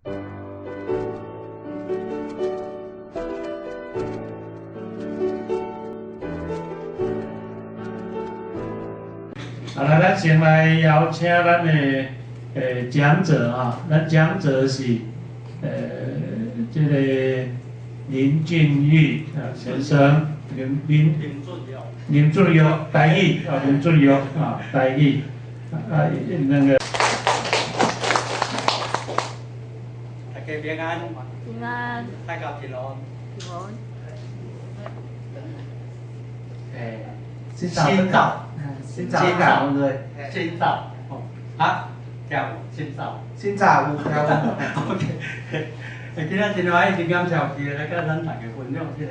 好來，咱先來邀請咱的講者啊，咱講者是這個林俊玉先生，林俊玉台語啊，林俊玉啊，台語啊，那個。大家平安。平安。大家平安。平安。 新早。 Xin chào tất cả mọi người. Xin chào. 啊，聽無？Xin chào. Xin chào 有聽無。 OK。今仔真歡喜，真感謝有機會來佮咱大家分享這個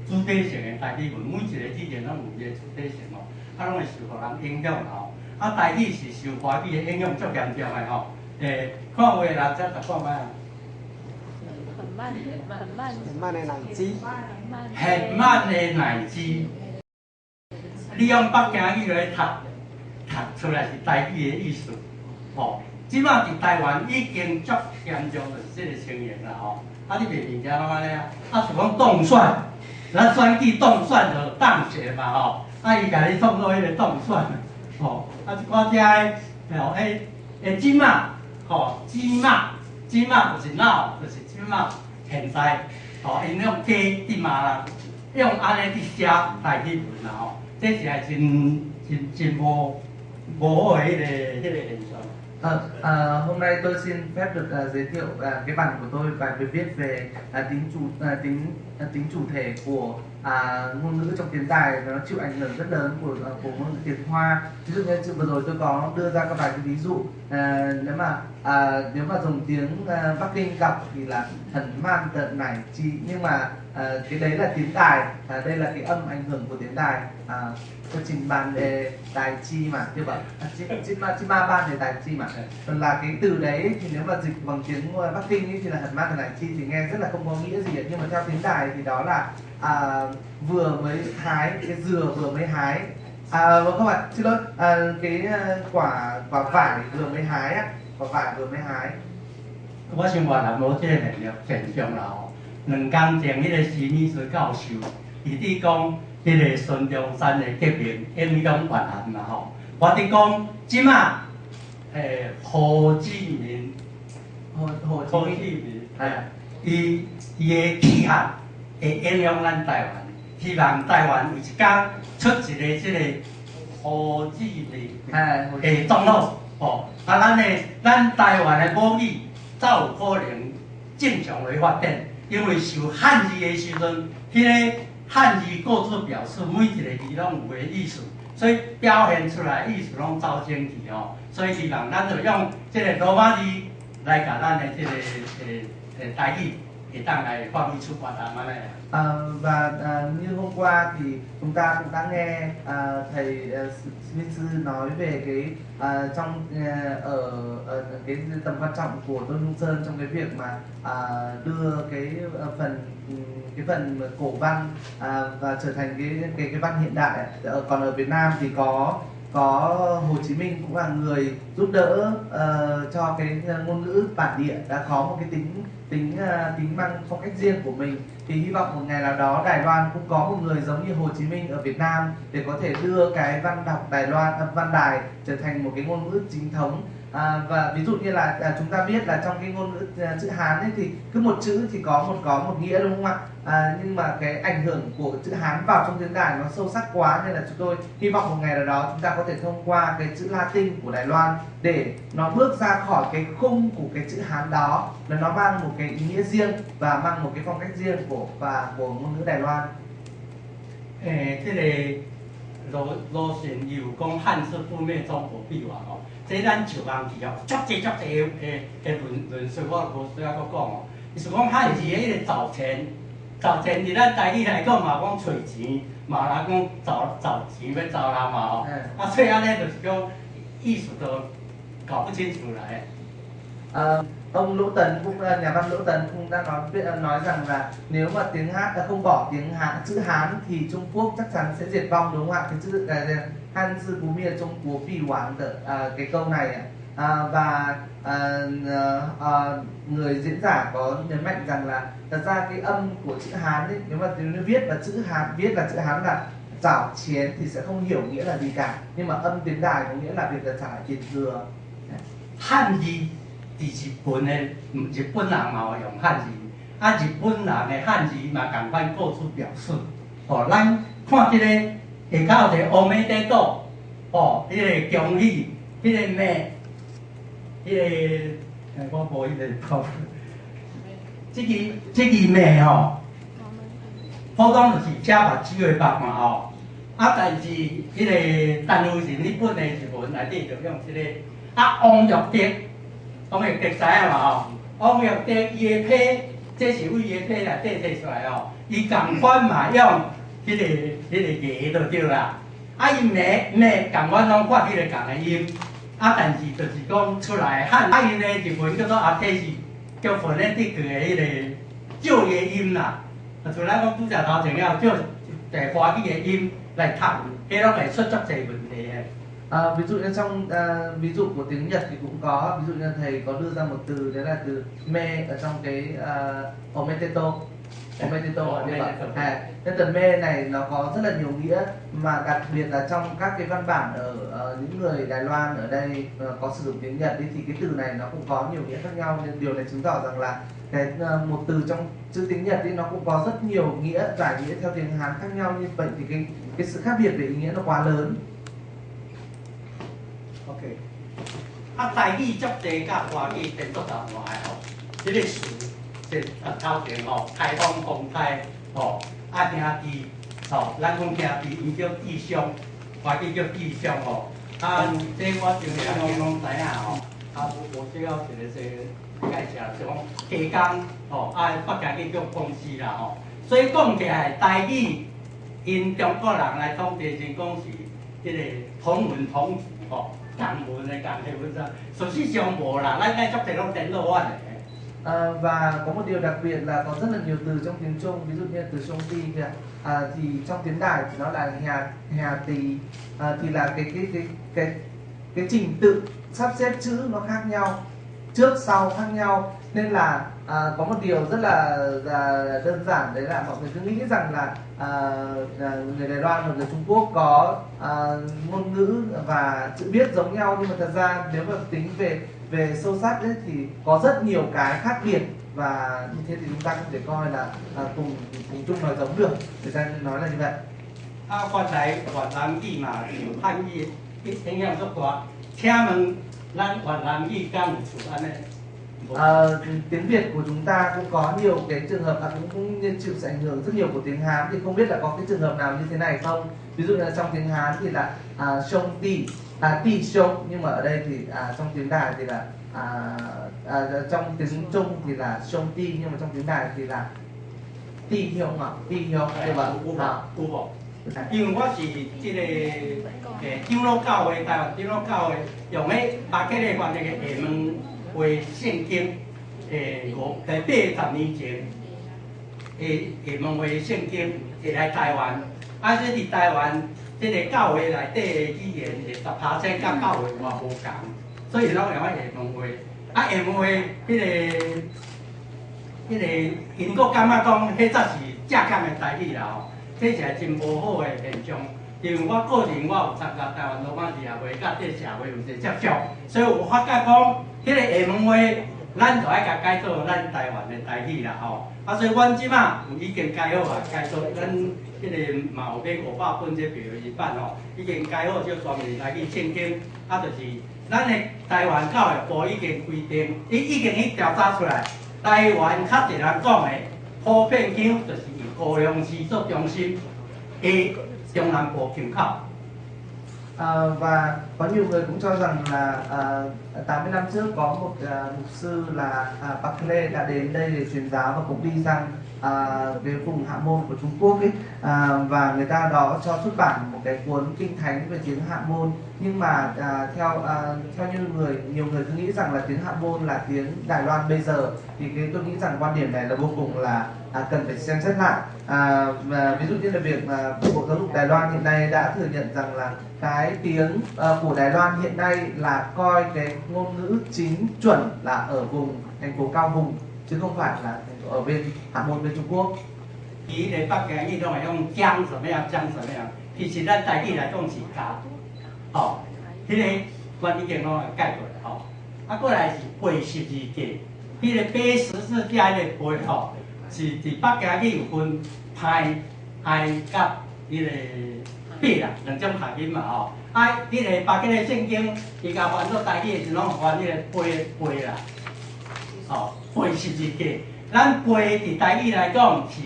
主體性的台語文。每一個語言攏有伊的主體性吼，啊，攏會受予人影響吼。啊，台語是受華語的影響足嚴重的吼。看有的人才讀看覓啊？很慢，很慢。很慢的奶雞。很慢的奶雞。你用北京語來讀，讀出來是台語的意思，吼。這擺佇台灣已經足嚴重，就是這個情形啦，吼。啊，你賣物件攏按呢啊？啊，是講當選，咱選舉當選就當選嘛，吼。啊，伊共你創做彼個當選，吼。啊，一寡遮的，吼，彼，這馬，吼，這馬，這馬就是 now，就是這馬現在，吼，𪜶用加這馬啦，用按呢佇寫台語文啦，吼。這是係真真真無無好的彼個現象。 Hôm nay tôi xin phép được giới thiệu cái bản của tôi, bài viết về tính chủ thể của ngôn ngữ trong tiếng Đài, nó chịu ảnh hưởng rất lớn của ngôn ngữ tiếng Hoa. Ví dụ như vừa rồi tôi có đưa ra các vài cái ví dụ, nếu mà dùng tiếng Bắc Kinh đọc thì là 很慢的奶雞, nhưng mà cái đấy là tiếng Đài, đây là cái âm ảnh hưởng của tiếng Đài. Tôi trình bàn về 代誌 mà như vậy, 這馬慢的代誌 mà còn là cái từ đấy thì nếu mà dịch bằng tiếng Bắc Kinh ấy, thì là 很慢的奶雞 thì nghe rất là không có nghĩa gì, nhưng mà theo tiếng Đài thì đó là vừa mới hái cái dừa, vừa mới hái, à không ạ, xin lỗi, cái quả quả vải vừa mới hái á, quả vải vừa mới hái. 我想越南無這個現象啦吼。兩工前，彼個史密斯教授，伊佇講彼個孫中山的革命影響越南嘛吼。我佇講這馬，胡志明，胡志明，伊的氣壓會影響咱台灣。希望台灣有一天出一個這個胡志明的總統，吼，啊，咱台灣的母語才有可能正常來發展。因為受漢字的時陣，彼個漢字各自表示每一個字攏有的意思，所以表現出來意思攏走清去吼。所以希望咱就用這個羅馬字來共咱的這個台語會當來發揮出發達按呢。 Và như hôm qua thì chúng ta cũng đã nghe thầy Smith nói về cái trong ở, ở cái tầm quan trọng của Tôn Trung Sơn trong cái việc mà đưa cái phần cổ văn và trở thành cái văn hiện đại. Còn ở Việt Nam thì có Hồ Chí Minh cũng là người giúp đỡ cho cái ngôn ngữ bản địa đã có một cái tính tính tính mang phong cách riêng của mình. Thì hy vọng một ngày nào đó Đài Loan cũng có một người giống như Hồ Chí Minh ở Việt Nam để có thể đưa cái văn đọc Đài Loan, văn Đài trở thành một cái ngôn ngữ chính thống. Và ví dụ như là chúng ta biết là trong cái ngôn ngữ chữ Hán ấy thì cứ một chữ thì có một nghĩa, đúng không ạ? Nhưng mà cái ảnh hưởng của chữ Hán vào trong tiếng Đài nó sâu sắc quá, nên là chúng tôi hy vọng một ngày nào đó chúng ta có thể thông qua cái chữ Latin của Đài Loan để nó bước ra khỏi cái khung của cái chữ Hán đó, là nó mang một cái ý nghĩa riêng và mang một cái phong cách riêng của ngôn ngữ Đài Loan. 欸，這個盧魯迅有講漢字不滅中國必亡吼，這咱上網去哦，足濟足濟的論述，我無需要閣講哦。伊是講漢字的彼個找錢，找錢佇咱台語來講嘛，講揣錢，嘛來講找找錢欲走人嘛吼。啊，所以按呢就是講意思都搞不清楚來。 Ông Lỗ Tấn cũng, nhà văn Lỗ Tấn cũng đã nói rằng là nếu mà tiếng Hát không bỏ tiếng Hán, chữ Hán thì Trung Quốc chắc chắn sẽ diệt vong, đúng không ạ? Cái chữ 漢字不滅中國必亡 的cái câu này ạ. Và Người diễn giả có nhấn mạnh rằng là thật ra cái âm của chữ Hán ấy, nếu mà nếu viết là chữ Hán, viết là chữ Hán là 找錢 thì sẽ không hiểu nghĩa là gì cả, nhưng mà âm tiếng Đài có nghĩa là việc là trả lại tiền thừa. 漢字佇日本的，日本人嘛有用漢字，啊，日本人的漢字嘛仝款過去表示。哦，咱看這個下跤有一個おめでとう，哦，彼個恭喜，彼個咩，彼個，我無彼個圖，這個咩吼，普通就是寫目睭的目嘛吼，啊，但是彼個陳雨辰日本的日文內底就用這個，啊，王育德，王育德知影嘛吼？王育德伊的批，這是為伊的批內底提出來吼，伊仝款嘛用彼個字就對啦。啊，伊咩咩仝款攏發彼個仝的音，啊，但是就是講出來漢，啊，𪜶的日文叫做阿體是叫 phonetic 的彼個借的音啦。啊，像咱講拄才頭前了，借華語的音來讀，彼攏會出足濟問題的。 À, ví dụ như trong ví dụ của tiếng Nhật thì cũng có, ví dụ như thầy có đưa ra một từ, đấy là từ め ở trong cái おめでとう, おめでとう như vậy. À, nên từ め này nó có rất là nhiều nghĩa, mà đặc biệt là trong các cái văn bản ở những người Đài Loan ở đây có sử dụng tiếng Nhật đi thì cái từ này nó cũng có nhiều nghĩa khác nhau, nên điều này chứng tỏ rằng là cái một từ trong chữ tiếng Nhật thì nó cũng có rất nhiều nghĩa, giải nghĩa theo tiếng Hán khác nhau. Như vậy thì cái sự khác biệt về ý nghĩa nó quá lớn. OK，啊，台語足濟佮華語顛倒同外吼，這個詞是啊頭前吼，開放公開吼，啊兄弟吼，咱講兄弟，𪜶叫弟兄，華語叫弟兄吼。啊，這我想攏攏知影吼。啊，無需要一個這個介紹，就講加工吼，啊，北京語叫公司啦吼。所以講起來，台語𪜶中國人來統治時講是彼個同文同語吼。仝文的仝的文章，事實上無啦，咱咱足濟攏顛倒反的。 À, và có một điều đặc biệt là có rất là nhiều từ trong tiếng Trung, ví dụ như từ 兄弟 kìa, à, thì trong tiếng Đài thì nó là 兄兄弟, à, thì là cái trình tự sắp xếp chữ nó khác nhau, trước sau khác nhau, nên là có một điều rất là đơn giản, đấy là mọi người cứ nghĩ rằng là người Đài Loan và người Trung Quốc có ngôn ngữ và chữ viết giống nhau, nhưng mà thật ra nếu mà tính về về sâu sắc ấy, thì có rất nhiều cái khác biệt, và như thế thì chúng ta không thể coi là cùng cùng chung nói giống được, người ta nói là như vậy. 啊，原來越南語嘛受漢語影響足大，請問咱越南語敢有像按呢？ À, tiếng Việt của chúng ta cũng có nhiều cái trường hợp là cũng chịu sự ảnh hưởng rất nhiều của tiếng Hán, thì không biết là có cái trường hợp nào như thế này không? Ví dụ như là trong tiếng Hán thì là 兄弟 à, 弟兄, nhưng mà ở đây thì trong tiếng Đài thì là trong tiếng Trung thì là 兄弟, nhưng mà trong tiếng Đài thì là 弟兄 ạ, 弟兄對吧？有無？ À, 有無？因為我是這個長老教會，台灣長老教會用彼馬克利翻譯的廈門話聖經，80年前的廈門話聖經會來台灣，啊，這佇台灣這個教會內底的語言是10%佮教會話無仝，所以攏用彼廈門話。啊，廈門話彼個，𪜶閣感覺講，彼才是正港的台語啦吼。這是真無好的現象，因為我個人我有參加台灣羅馬字協會，佮這社會有一個接觸，所以有發覺講，彼個廈門話，咱就愛共改做咱台灣的台語啦吼。啊，所以阮這馬有已經改好啊，改做咱彼個嘛有買500本這標字版吼，已經改好這專門台語聖經，啊，就是咱的台灣教育部已經規定，伊已經去調查出來，台灣較濟人講的普遍腔就是以高雄市做中心的中南部腔口。 À, và có nhiều người cũng cho rằng là 80 năm trước có một mục sư là Barclay đã đến đây để truyền giáo và cũng đi sang cái vùng Hạ Môn của Trung Quốc ấy, và người ta đó cho xuất bản một cái cuốn kinh thánh về tiếng Hạ Môn, nhưng mà theo như nhiều người cứ nghĩ rằng là tiếng Hạ Môn là tiếng Đài Loan bây giờ, thì cái tôi nghĩ rằng quan điểm này là vô cùng là cần phải xem xét lại. Và ví dụ như là việc mà Bộ Giáo dục Đài Loan hiện nay đã thừa nhận rằng là cái tiếng của Đài Loan hiện nay là coi cái ngôn ngữ chính chuẩn là ở vùng thành phố Cao Hùng chứ không phải là thành phố ở bên Hạ Môn bên Trung Quốc. 伊个北京語攏會用講什麼啊，講什麼啊？其實咱台語來講是共，吼，彼個阮已經攏會改過來吼。啊，過來是背十字架，彼個背十字架彼個背吼，是佇北京語有分歹、愛佮彼個八啦，兩種讀音嘛吼。啊，彼個北京的聖經，伊共翻做台語的時攏翻彼個背背啦，吼，背十字架。咱背佇台語來講是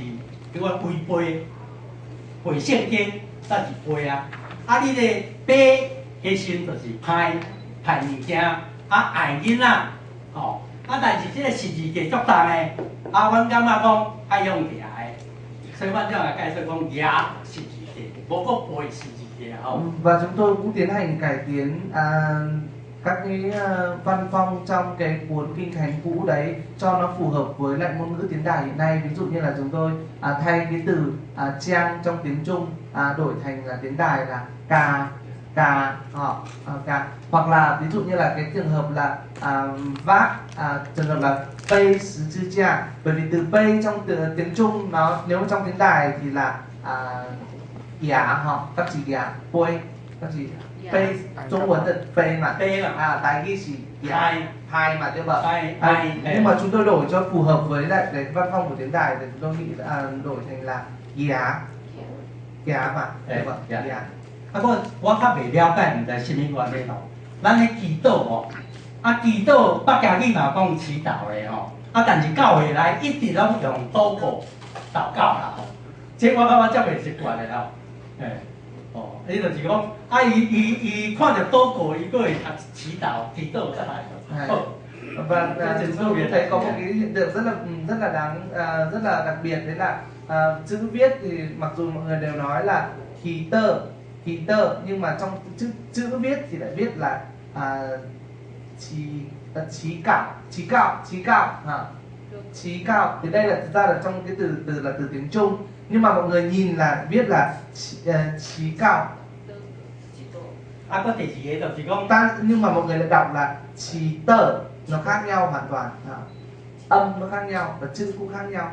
叫我背背背聖經，才是背啊。啊，你咧背彼時就是歹歹物件，啊愛囡仔，吼。啊，但是這個十字架足重的，啊，阮感覺講愛用舉的，所以阮才會解釋講舉十字架，無閣背十字架吼。 Và chúng tôi cũng tiến hành cải tiến các cái văn phong trong cái cuốn kinh thánh cũ đấy cho nó phù hợp với lại ngôn ngữ tiếng Đài hiện nay. Ví dụ như là chúng tôi thay cái từ 將 trong tiếng Trung đổi thành là tiếng Đài là cà cà họ cà, hoặc là ví dụ như là cái trường hợp là vác trường hợp là 背十字架, bởi vì từ 背 trong từ tiếng Trung nó nếu trong tiếng Đài thì là giả họ các chỉ giả 背các chỉ 背中文的背mà 背啦 à 台語是 hai hai mà对吧? hai À, hai nhưng mà chúng tôi đổi cho phù hợp với lại cái văn phong của tiếng Đài thì chúng tôi nghĩ là đổi thành là giá giá mà Ê, 对吧? giá. giá. 啊，我我較袂了解，毋知啥物原因吼。咱咧祈禱吼，啊祈禱北京語嘛講祈禱咧吼，啊但是教會內一直攏用禱告禱告啦吼。這我感覺遮袂習慣的吼，嘿，哦，伊就是講，啊伊伊伊看著禱告，伊閣會讀祈禱，祈禱才來。 Hay. Và chúng tôi cũng thấy có một cái hiện tượng rất là đáng rất là đặc biệt, đấy là chữ viết thì mặc dù mọi người đều nói là khí tơ nhưng mà trong chữ chữ viết thì lại viết là chí chí cảo chí cảo chí cảo hả chí cảo. Thì đây là thực ra là trong cái từ từ là từ tiếng Trung nhưng mà mọi người nhìn là viết là chí cảo. 啊，閣第二个就是講， Ta nhưng mà mọi người lại đọc là chí tờ, nó khác nhau hoàn toàn à, âm nó khác nhau và chữ cũng khác nhau.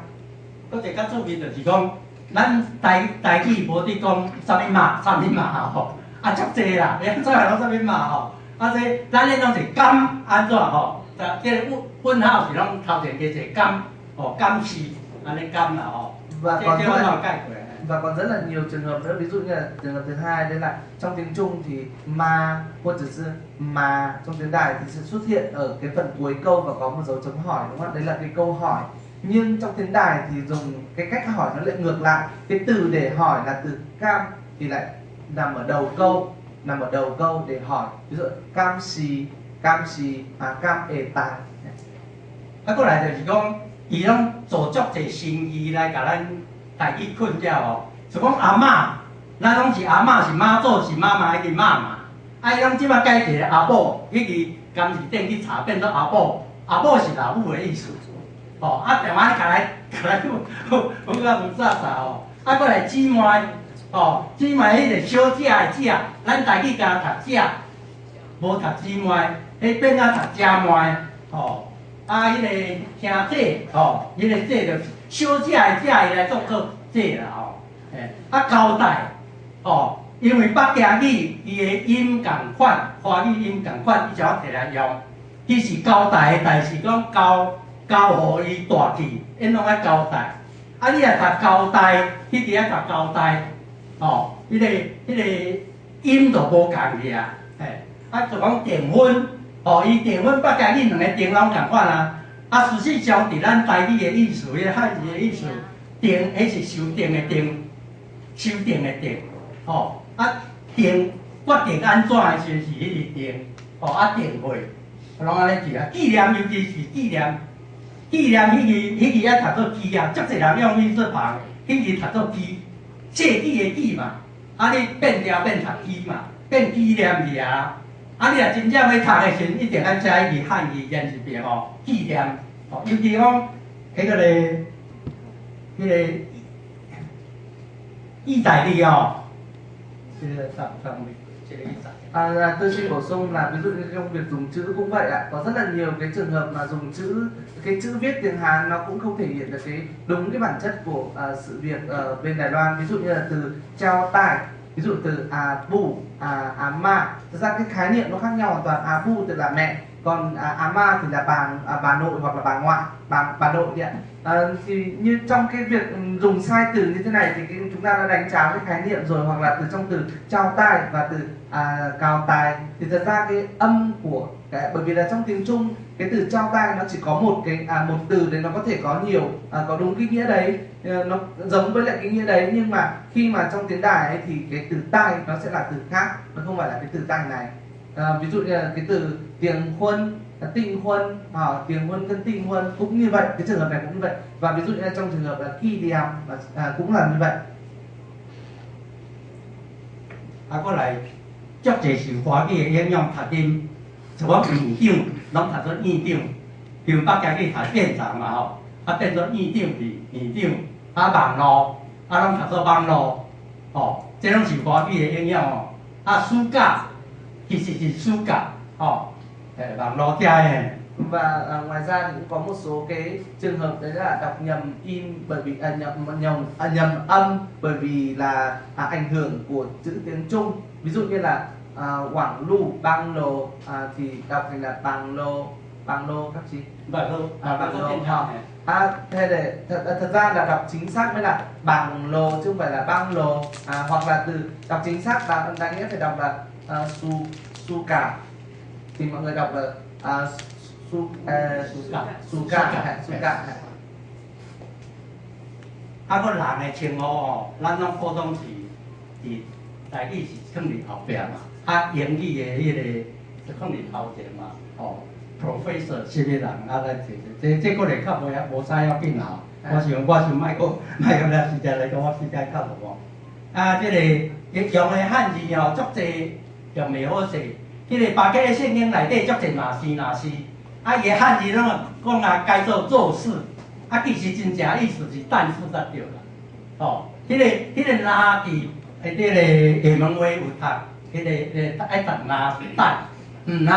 閣一個較注意就是講，咱台台語無佇講啥物嘛，啥物嘛吼，啊足濟啦，你怎來攏啥物嘛吼，啊這咱咧攏是感按怎吼，這個問問號是攏頭前加一個感，吼感是按呢感啦吼， Và 這 còn 這 rất 我 là 拢有改過。 Và còn rất là nhiều trường hợp nữa, ví dụ như là trường hợp thứ hai đấy là trong tiếng Trung thì ma或者是mà trong tiếng Đài thì sẽ xuất hiện ở cái phần cuối câu và có một dấu chấm hỏi, đúng không ạ? Đấy là cái câu hỏi, nhưng trong tiếng Đài thì dùng cái cách hỏi nó lại ngược lại, cái từ để hỏi là từ cam thì lại nằm ở đầu câu, nằm ở đầu câu để hỏi, ví dụ cam xì cam xì à cam ề tài. 啊，過來就是講，伊攏做足濟新字來共咱台語困擾吼。就講阿嬤，咱攏是阿嬤是媽祖是媽媽，彼個媽嘛。啊，伊攏這擺改一个阿母，彼個監視頂去查變做阿母，阿母是老母的意思。吼，啊，台灣共來共來，我感覺有啥啥吼。啊，過來姊妹，吼，姊妹彼個小姐的姐，咱台語敢讀姐，無讀姊妹，彼變做讀姐妹，吼。啊，彼個兄姐，吼，彼個姐就是小姐的姐，伊來做做姐啦，吼。欸，啊交代，吼，因為北京語伊的音仝款，華語音仝款，伊才摕來用。其實交代的代是講交交予伊帶去，𪜶攏愛交代。啊，你若讀交代，彼個愛讀交代，吼，彼個彼個音就無仝去啊。嘿，啊，就講訂婚，吼，伊訂婚北京語兩个訂攏仝款啊。啊，事實上，佇咱台語的意思，彼個漢字的意思，訂，彼是修訂的訂，修訂的訂，吼，啊，定決定按怎的時陣是彼個定，吼，啊，訂會，攏按呢字啊。紀念尤其是紀念，紀念彼個彼個愛讀做紀啊，足濟人用彼做旁，彼個讀做紀，世紀的紀嘛，啊，你變調變讀紀嘛，變紀念去啊。啊，你若真正欲讀的時陣，一定愛寫彼個漢字言字邊吼，紀念，吼，尤其講彼個咧，彼個意大利吼，這個上上面這個意大利。À, tôi xin bổ sung là ví dụ như trong việc dùng chữ cũng vậy ạ. Có rất là nhiều cái trường hợp mà dùng chữ, cái chữ viết tiếng Hán nó cũng không thể hiện được cái đúng cái bản chất của sự việc ở bên Đài Loan. Ví dụ như là từ 交代, ví dụ từ 阿母, 阿嬤, thực ra cái khái niệm nó khác nhau hoàn toàn. 阿母 tức là mẹ, còn 阿嬤thì là bà nội hoặc là bà ngoại, bà nội thì ạ. Thì như trong cái việc dùng sai từ như thế này thì chúng ta đã đánh tráo cái khái niệm rồi. Hoặc là từ trong từ 交代 và từ 交代 thì thật ra cái âm của cái, bởi vì là trong tiếng Trung cái từ 交代 nó chỉ có một cái một từ đấy, nó có thể có nhiều có đúng cái nghĩa đấy, nó giống với lại cái nghĩa đấy, nhưng mà khi mà trong tiếng Đài ấy, thì cái từ 代 nó sẽ là từ khác, nó không phải là cái từ 代 này. Ví dụ như là cái từ 訂婚, 訂婚, 訂婚跟訂婚 cũng như vậy, cái trường hợp này cũng như vậy. Và ví dụ như là trong trường hợp là 幾點 cũng là như vậy. 啊，閣來足濟受華語的影響，讀音，像講院長，攏讀做院長，像北京語讀院長嘛吼，啊變做院長是院長，啊網路，啊攏讀做網路，吼，這攏是華語的影響吼。啊暑假其實是暑假，吼，網路遮的。 Và ngoài ra thì cũng có một số cái trường hợp đấy là đọc nhầm in bởi vì nhầm nhầm nhầm âm bởi vì là ảnh hưởng của chữ tiếng Trung. Ví dụ như là 網路 băng lô thì đọc thành là bằng lô, bằng lô các chị. bằng lô. À, bằng lô. À, thế để thật ra là đọc chính xác mới là bằng lô chứ không phải là băng lô. Hoặc là từ đọc chính xác là đáng nghĩa phải đọc là 暑暑假 thì mọi người đọc là 暑暑假。 暑假暑假。啊，閣人的稱呼吼，咱攏普通是佇台語是囥佇後壁嘛，啊，英語的彼個是囥佇頭前嘛，吼，professor 啥物人啊，來這這這閣會較無無啥要緊啦。我想莫閣莫閣了時間來講，我時間較無。啊，這個伊用的漢字吼，足濟用袂好勢。彼個巴結的聖經內底足濟若是若是，啊，伊的漢字攏講啊，改做做事，啊，其實真正意思是但是才對啦。吼，彼個若佇彼個廈門話有讀，彼個愛讀若是但，毋若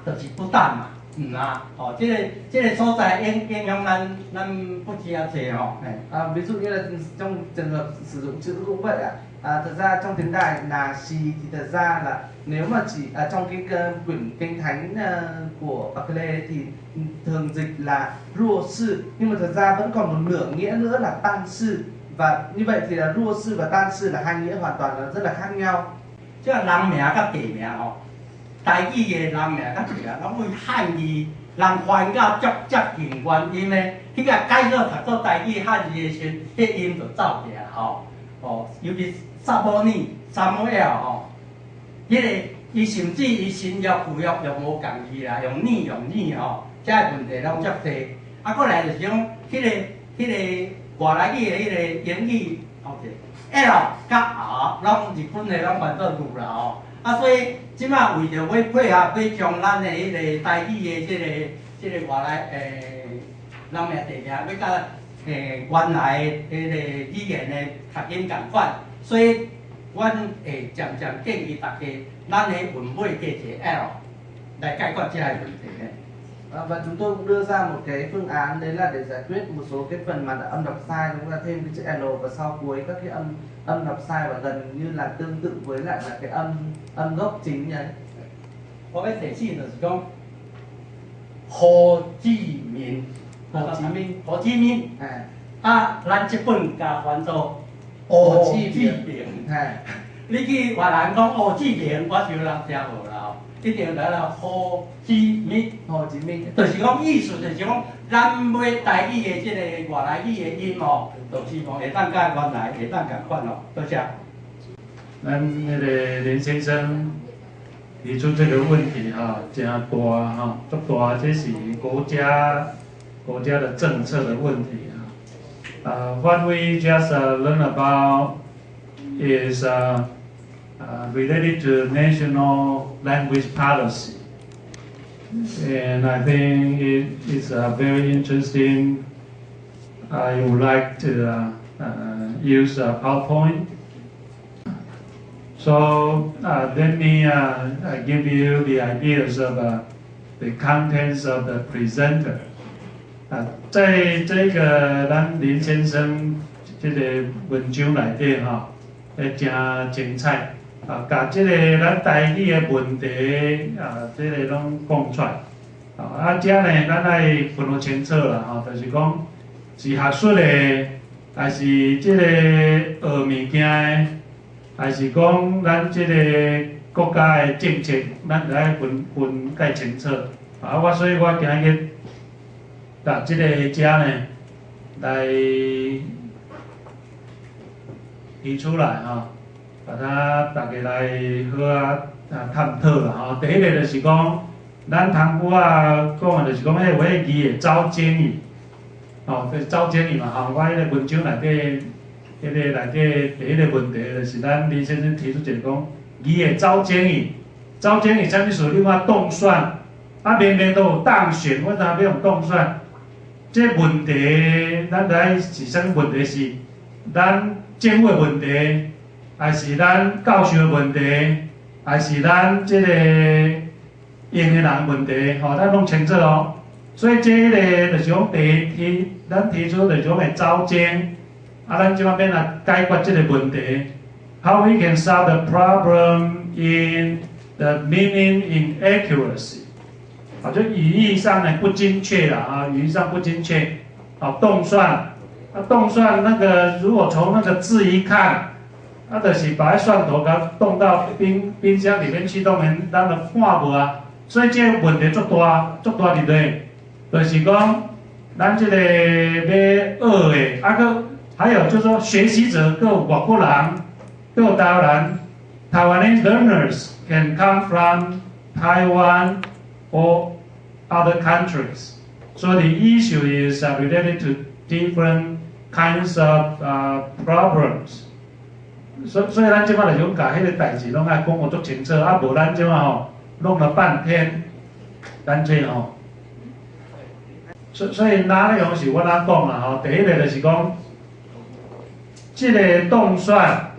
就是不但嘛，毋若，吼，這個所在影響咱不止遐濟吼。 À, ví dụ như là trong trường hợp sử dụng chữ cũng vậy ạ. À, thật ra trong tiếng Đài 若是 thì thật ra là nếu mà chỉ trong cái quyển kinh thánh của Bắc Lê thì thường dịch là 若是, nhưng mà thật ra vẫn còn một nửa nghĩa nữa là 但是, và như vậy thì là 若是 và 但是 là hai nghĩa hoàn toàn là rất là khác nhau. 這個人名佮地名吼，台語的人名佮地名，攏為漢字人翻到足接近原音的，彼個改做讀做台語漢字的時陣，彼音就走掉吼。哦，尤其撒母耳、撒母耳吼，彼個伊甚至伊新約舊約用無仝字啦，用耳用耳吼，這個問題攏足濟。啊，閣來就是講，彼個外來語的彼個英語，吼者 L 佮 R，攏日本的攏翻做魯啦吼。啊，所以這馬為著欲配合，欲將咱的彼個台語的這個外來人名地名，欲佮原來彼個語言的讀音仝款，所以阮會漸漸建議大家，咱的文尾加一個 L 來解決這个問題。 Và chúng tôi cũng đưa ra một cái phương án đấy là để giải quyết một số cái phần mà âm đọc sai, chúng ta thêm cái chữ L vào sau cuối các cái âm âm đọc sai và gần như là tương tự với lại là cái âm âm gốc chính đấy. 我欲提醒就是講，胡志明，胡志明，胡志明， À, 啊，咱這本共翻做胡志明。 À, 你去越南講胡志明，我想人聽無啦吼，一定來啦胡志明。 Hồ Chí Minh. 就是講意思就是講，咱欲台語的這個外來語的音吼，就是講會當佮原來會當仝款哦。多謝。咱那個林先生提出這個問題哈，誠大哈，足大，這是國家的政策的問題啊。What we just learned about is related to national language policy. And I think it is very interesting. I would like to use a PowerPoint. So let me give you the ideas of the contents of the presenter. 啊，在這個咱林先生這個文章內底吼，會誠精彩啊，共這個咱台語的問題啊，這個攏講出來。啊，這呢，咱愛分予清楚啦，吼，就是講是學術的，還是這個學物件的，還是講咱這個國家的政策，咱著愛分分較清楚。啊，我所以我今日共這個遮呢來提出來吼，把它大家來好啊啊探討啦吼。第一個就是講，咱頭拄仔講的就是講，彼個話字會走爭議，吼，就是走爭議嘛吼。我彼個文章內底，彼個內底第一個問題就是咱林先生提出一個講，字會走爭議，走爭議啥物事？你看凍蒜，啊明明都有當選，我怎欲用凍蒜？這問題，咱來是啥物問題？是咱政府的問題，還是咱教授的問題，還是咱這個用的人問題？吼，咱攏清楚哦。所以這个就是講第一提，咱提出就是講會走爭，啊，咱這方面來解決這個問題。How we can solve the problem in the meaning inaccuracy？啊，就語義上呢不精確啦，啊，語義上不精確。啊，凍蒜，啊，凍蒜那個如果從那個字一看，啊，就是把蒜頭共凍到冰箱裡面去，當然咱就看無啊。所以這個問題足大，足大佇咧，就是講咱這個欲學的，啊，閣還有就是說學習者閣有外國人，閣有台灣人，Taiwanese learners can come from Taiwan or other countries. So the issue is related to different kinds of problems. 所以咱這擺就講，共彼個代誌攏愛講予足清楚，啊，無咱這擺吼弄了半天，乾脆吼。所以內容是我按怎講啦吼？第一個就是講，這個凍蒜，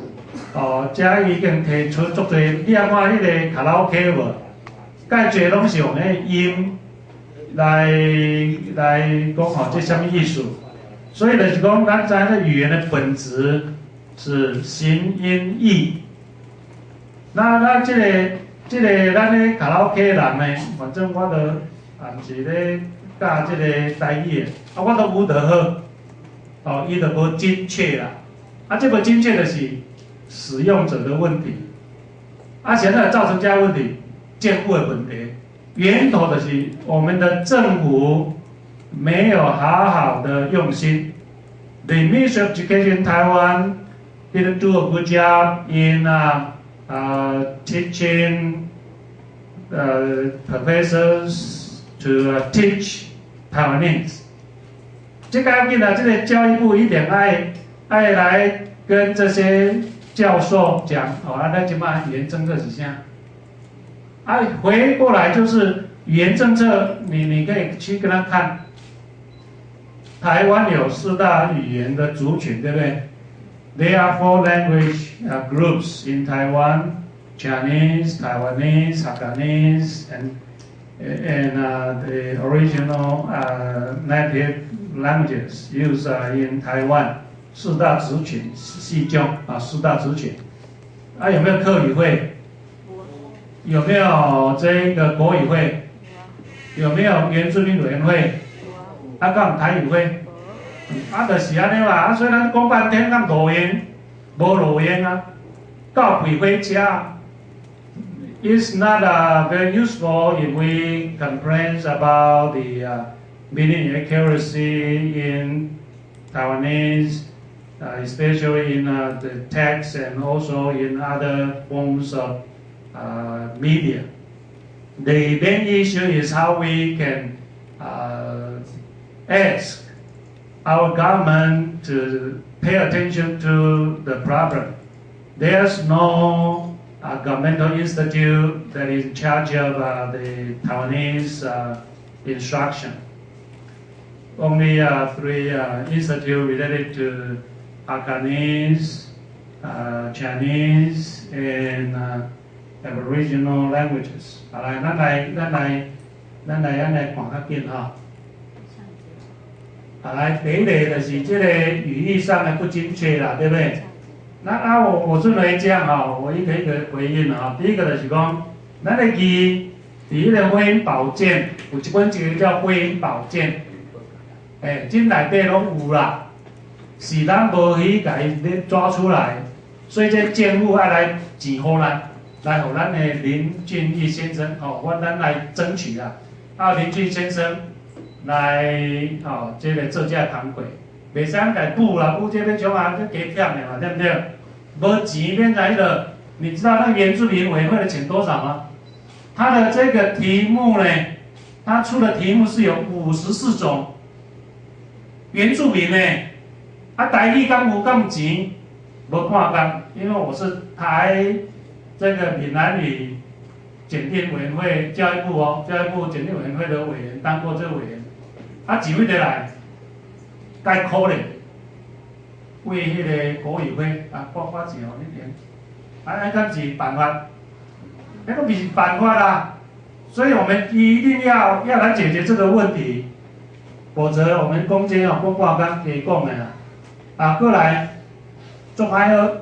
哦，遮已經提出足濟，你也看彼個卡拉 OK 無？蓋濟攏是用彼個音來講吼，這啥物意思？所以就是講，咱知影這語言的本質是形音義。那這個咱咧卡拉 OK 人呢，反正我都也毋是咧教這個台語的，啊，我都舞得好，哦，伊就無精確啦。啊，這無精確就是使用者的問題。啊，現在造成這個問題，政府的問題，源頭就是我們的政府沒有好好的用心。The Ministry of Education in Taiwan didn't do a good job in teaching professors to teach Taiwanese。這個要緊啊，這個教育部一定愛來跟這些教授講，哦，啊，咱這擺語言政策是啥？啊，回過來就是語言政策，你可以去跟他看。台灣有四大語言的族群，對不對？There are four language groups in Taiwan: Chinese, Taiwanese, Hakkanese, and the original native languages used in Taiwan. 四大族群，四種啊，四大族群。啊，有沒有客語會？有沒有這個國語會？有沒有原住民委員會？啊，敢有台語會？啊，就是按呢嘛。啊，所以咱講半天，敢路用？無路用啊！到開火車。It's not very useful if we complain about the meaning inaccuracy in Taiwanese, especially in the text and also in other forms of media. The main issue is how we can ask our government to pay attention to the problem. There's no governmental institute that is in charge of the Taiwanese instruction. Only three institutes related to Hakkanese, Chinese and Aboriginal languages。好來，咱來按呢看較緊吼。好來，第一個就是這個語義上的不精確啦，對不對？那啊，我認為這樣哈，我一個一個回應哈。第一個就是講，咱的字佇彼个婚姻寶鑑，有一本一個叫《婚姻寶鑑》，欸，這內底攏有啦，是咱無去共伊抓出來，所以這政府愛來錢予咱，來予咱的林俊義先生，吼，咱來爭取啦，啊，林俊先生來，吼，這個做這個工課，袂使共補啦，補這欲創啊，這加忝的嘛，對不對？無錢免來彼落，你知道那原住民委員會的錢多少嗎？他的這個題目呢，他出的題目是有54種原住民呢，啊，台語敢有敢有錢？無看工，因為我是台這個閩南語檢定委員會教育部哦，教育部檢定委員會的委員，當過這個委員，啊，錢佗佇來？該可憐，為彼個國語會啊，撥發錢予你填，啊，敢是辦法？那個不是辦法啦，所以我們一定要來解決這個問題，否則我們講這哦，講半工加講的啦。啊，過來，足歹學，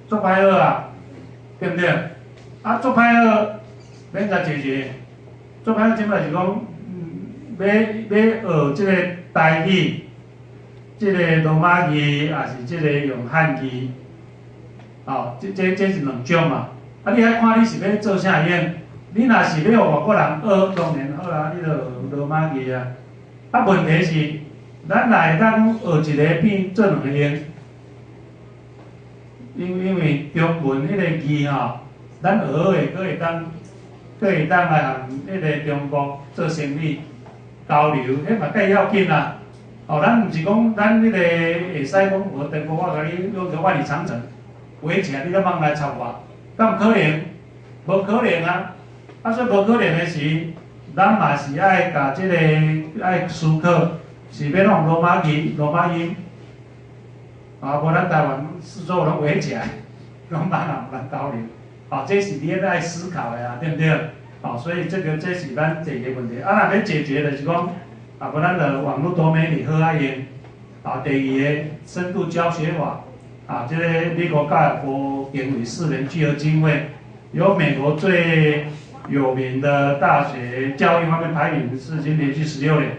足歹學啊，對不對？啊，足歹學，欲按怎解決？足歹學這擺是講，欲學這個台語，這個羅馬字，抑是這個用漢字，哦，這是兩種嘛。啊，你愛看你是欲做啥用？你若是欲予外國人學，當然好啦，你就學羅馬字啊。啊，問題是，咱若會當學一個變做兩個用，因為中文彼個字吼，咱學好的，閣會當來和彼個中國做生意交流，彼嘛較要緊啦。哦，咱毋是講咱彼個會使講，無中國我共你用個萬里長城圍起來，你閣茫來插我，敢有可能？無可能啊！啊，所以無可能的時，咱嘛是愛共這個愛思考，是欲弄羅馬字、羅馬音，啊，無咱台灣四周攏圍起來，攏茫人有人交流，啊，這是你愛思考的啊，對毋對？啊，所以這是咱第一個問題。啊，若欲解決就是講，啊，無咱就網路多媒體好啊用。啊，第二個深度教學法，啊，這個美國教育部經費4年聚合經費，由美國最有名的大學教育方面排名是已經連續16年，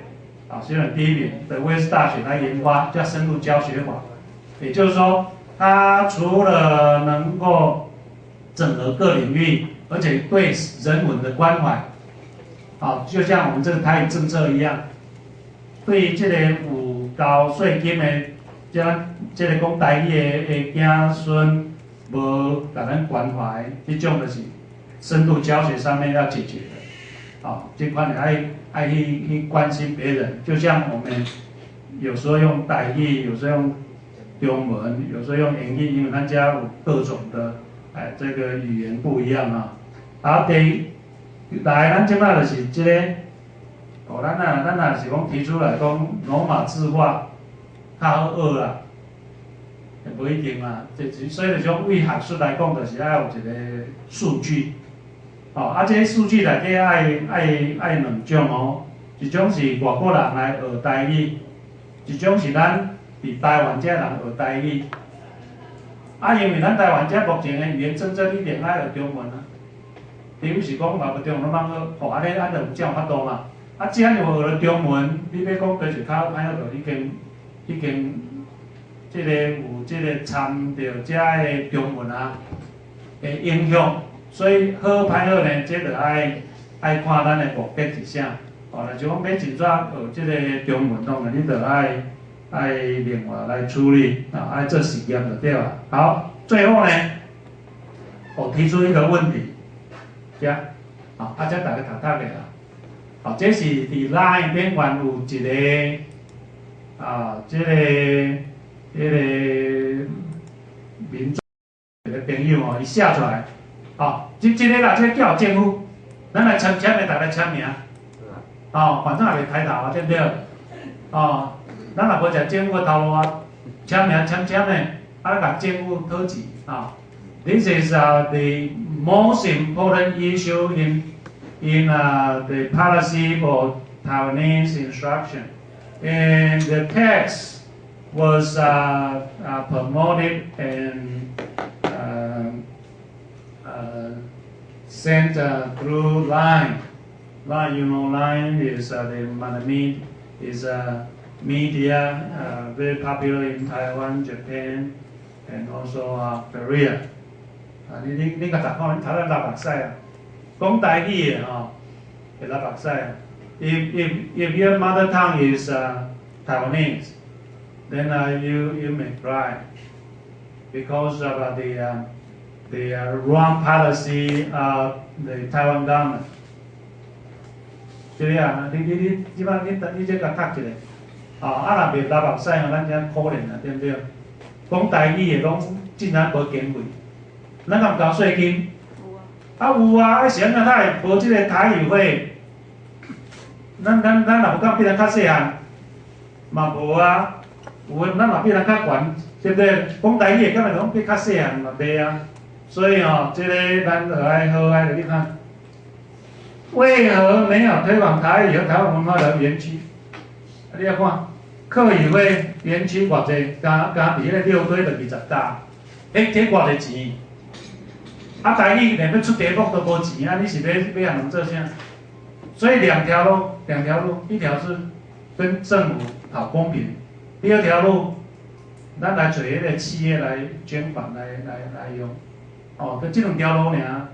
啊，雖然第一名的威爾士大學來研發叫深度教學法，也就是說，它除了能夠整合各領域，而且對人文的關懷，啊，就像我們這個台語政策一樣，對這個有交稅金的，這個講台語的子孫無共咱關懷，這種就是深度教學上面要解決的，啊，這款愛去關心別人，就像我們有時候用台語，有時候用中文，有時候用英語，因為咱遮有各種的，哎，這個語言不一樣啊。啊，第來，咱這擺就是這個，哦，咱若是講提出來講羅馬字化較好學啦，也無一定啦。這所以就是講，為學術來講，就是愛有一個數據。哦，啊，這數據內底愛兩種哦，一種是外國人來學台語，一種是咱佇台灣遮人學台語。啊，因為咱台灣遮目前的語言政策，一定愛學中文啊。除非是講嘛，無中文攏茫好，哦，按呢按就有這樣法度嘛。啊，這樣學了中文，你欲講就是較歹學，就已經這個有這個摻著遮的中文啊的影響。所以好歹好呢，這就愛看咱的目的是啥。哦，若是講欲真正學這個中文，當然你就愛另外來處理，啊，愛做實驗就對啦。好，最後呢，我提出一個問題，遮，好，啊，這大家讀讀下啦。好，這是佇 LINE 頂懸有一個啊，這個民眾一個朋友哦，伊寫出來。好，這個啦，這個交予政府，咱來簽簽名，大家簽名。哦，反正也袂抬頭啊，對毋對？哦，咱若無食政府的頭路啊，簽名簽簽的。啊，共政府討錢啊。This is the most important issue in the policy for Taiwanese instruction. And the text was promoted and sent through Line. Line, Line is the is a media very popular in Taiwan, Japan, and also Korea. 啊，你你你共讀看，你頭咧流目屎啊！講台語的吼，會流目屎。If your mother tongue is Taiwanese, then you may cry because of the wrong policy of the Taiwan government. 對啊，你你你，這擺你你這共讀一下，哦，啊若袂流目屎吼，咱真可憐啊，對毋對？講台語的攏竟然無經費，咱敢有交稅金？啊有啊，啊是按怎會無這個台語會？咱咱咱若無敢比咱較細漢，嘛無啊。有的咱嘛比咱較懸，對不對？講台語的敢會講比較細漢嘛袂啊。所以吼，這個咱就愛好愛你看，為何沒有推廣台語和台灣文化的園區？啊，你來看，客語會園區偌濟，加加佇彼個六堆就20家，欸，這偌濟錢？啊，台語連欲出題目都無錢啊！你是欲按怎做啥？所以兩條路，兩條路，一條是跟政府討公平，第二條路，咱來揣彼個企業來捐款來來來用，哦，就這兩條路爾。